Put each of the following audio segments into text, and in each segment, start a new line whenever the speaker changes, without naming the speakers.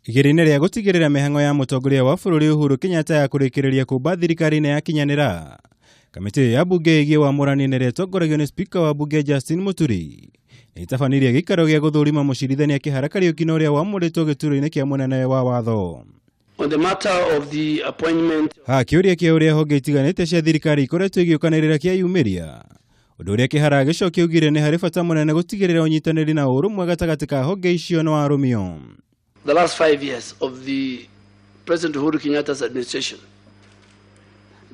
Igeria-inĩ rĩa gũtigĩrĩra mĩhang'o ya mũtongoria wa bũrũri Uhuru Kenyatta ya kũrĩkĩrĩria kũmba thirikari nĩ yakinyanĩra. Kamĩtĩ ya mbunge ĩgiĩ wamũrani ĩrĩa ĩtongoragio nĩ spika wa mbunge Justin Muturi nĩ ĩtabanirie gĩikaro gĩa gũthũrima mũcirithania Kĩhara Kariũki na ũrĩa wamũrĩtwo gĩturwa-inĩ kĩa mũnene wa watho.
On the matter of the appointment
Ha kĩũria kĩa ũrĩa honge itiganĩte cia thirikari ikoretwo igĩũkanĩrĩra kĩayumĩria, ũndũ ũrĩa Kĩhara agĩcokia augire nĩ harĩ bata mũnene gũtigĩrĩra ũnyitanĩri na ũrũmwe gatagatĩ ka honge icio nĩ warũmio.
The last 5 years of the President Uhuru Kenyatta's administration,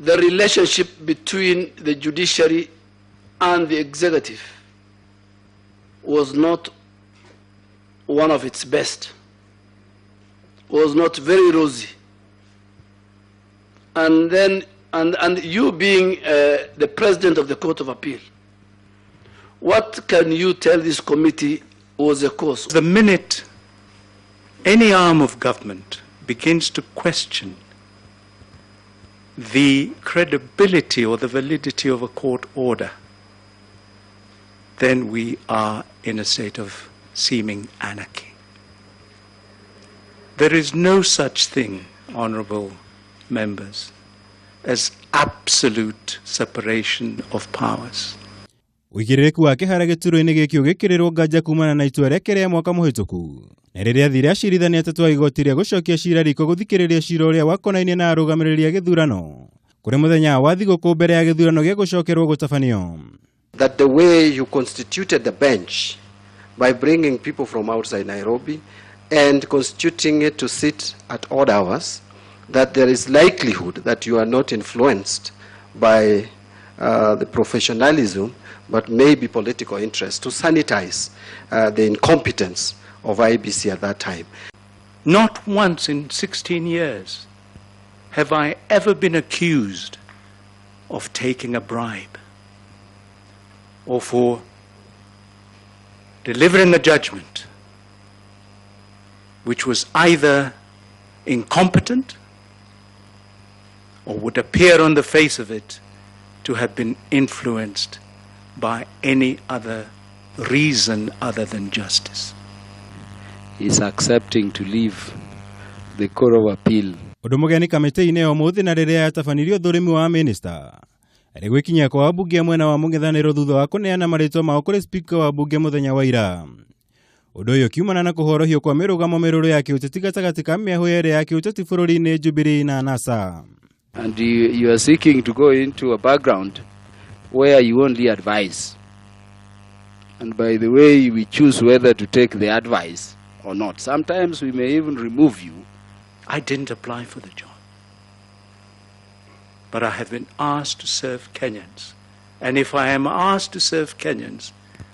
the relationship between the judiciary and the executive was not one of its best, was not very rosy. And then, and you being the president of the Court of Appeal, what can you tell this committee was the cause?
The minute any arm of government begins to question the credibility or the validity of a court order, then we are in a state of seeming anarchy. There is no such thing, honorable members, as absolute separation of powers.
Ũigĩrĩrĩku wa Kĩhara gĩturwa-inĩ gĩkĩ ũgĩkĩrĩrwo nganja kumana na itua rĩake rĩa mwaka mũhĩtũku na rĩrĩa athire acirithania atatũ a igoti rĩa gũcokia cira riko gũthikĩrĩria cira ũrĩa wakonainie na arũgamĩrĩri a gĩthurano kũrĩ mũthenya wa thigũkũ mbere ya gĩthurano gĩa gũcokerwo gũtabanio.
That the way you constituted the bench by bringing people from outside Nairobi and constituting it to sit at odd hours, that there is likelihood that you are not influenced by the professionalism, but maybe political interest to sanitize the incompetence of IEBC at that time.
Not once in 16 years have I ever been accused of taking a bribe or for delivering a judgment which was either incompetent or would appear on the face of it to have been influenced by any other reason other than justice.
Is accepting to leave the Court of Appeal.
Ũndũ mũgeni kamĩtĩ-inĩ ya ũmũthĩ na rĩrĩa yatabanirio ũthũrimi wa minista arĩ gwĩkinyia kwa ambunge a mwena wa mũng'ethanĩro thutha wa kũneana marĩtwa mao kũrĩ spika wa mbunge mũthenya wa ira. Ũndũ ũyũ ũkiumana na kũhorohio kwa mĩrũgamo mĩrũrũ ya kĩũteti gatagatĩ ka mĩahũ yerĩ ya kĩũteti bũrũri-inĩ, Jubilee na NASA.
And you are seeking to go into a background where you only advise. And by the way, we choose whether to take the advice or not. Sometimes we may even remove you.
I didn't apply for the job. But I have been asked to serve Kenyans. And if I am asked to serve Kenyans,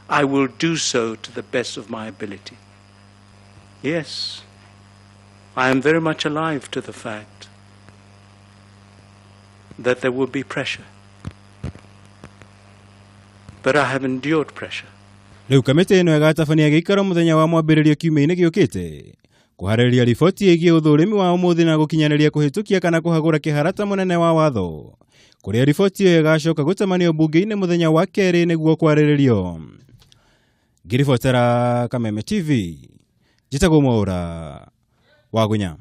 I will do so to the best of my ability. Yes, I am very much alive to the fact that there will be pressure. But I have endured pressure.
Rĩu kamĩtĩ ĩno ĩgatabania gĩikaro mũthenya wa mwambĩrĩrio kiumia-inĩ gĩũkĩte kũharĩrĩria riboti ĩgiĩ ũthũrimi wa ũmũthĩ na gũkinyanĩria kũhĩtũkia kana kũhagũra Kĩhara ta mũnene wa watho, kũrĩa riboti ĩyo ĩgacoka gũtamanio mbunge-inĩ mũthenya wa kerĩ nĩguo kwarĩrĩrio. Ngĩribotera Kameme TV, njĩtagwo Mwaũra Wagunya.